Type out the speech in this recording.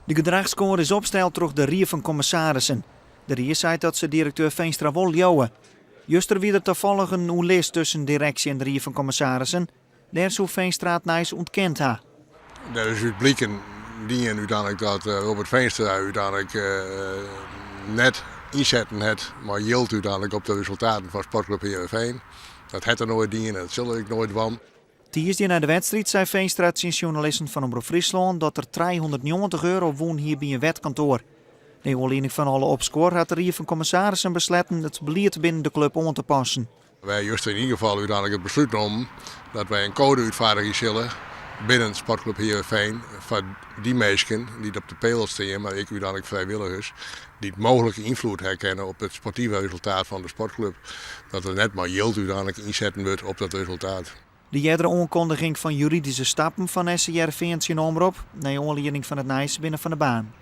De gedrachskoade is opsteld troch de Rie fan Kommissarissen. De rie seit dat se direkteur Veenstra wol leauwe. Juster wie der tafallich in oerlis tusken direksje en de Rie fan Kommissarissen. Dêr soe Veenstra it nijs ûntkend ha. Der is út bliken dien úteinlik dat Robert Veenstra úteinlik net ynsetten hat mei jild úteinlik op de resultaten fan Sportklup Heerenveen. Dat hat er noait dien en dat sil er ek noait dwaan. Tiisdei nei de wedstriid sei Veenstra tsjin sjoernalisten fan Omrop Fryslân dat er 390 euro wûn hie by in wedkantoar. Nei oanlieding fan alle opskuor hat de Rie fan Kommissarissen besletten it belied binnen de klup oan te passen. Wy ha juster yn ieder gefal úteinlik it beslút nommen dat wy in koade útfeardigje sille binnen Sportklup Heerenveen foar dy minsken dy't op de payroll stean, mar ek úteinlik frijwilligers dy't mooglik ynfloed ha kinne op it sportive resultaat fan de sportklup, dat der net mei jild úteinlik ynsetten wurdt op dat resultaat. De eardere oankondiging fan juridyske stappen fan SC Hearrenfean tsjin Omrop, nei oanlieding fan it nijs, binne fan de baan.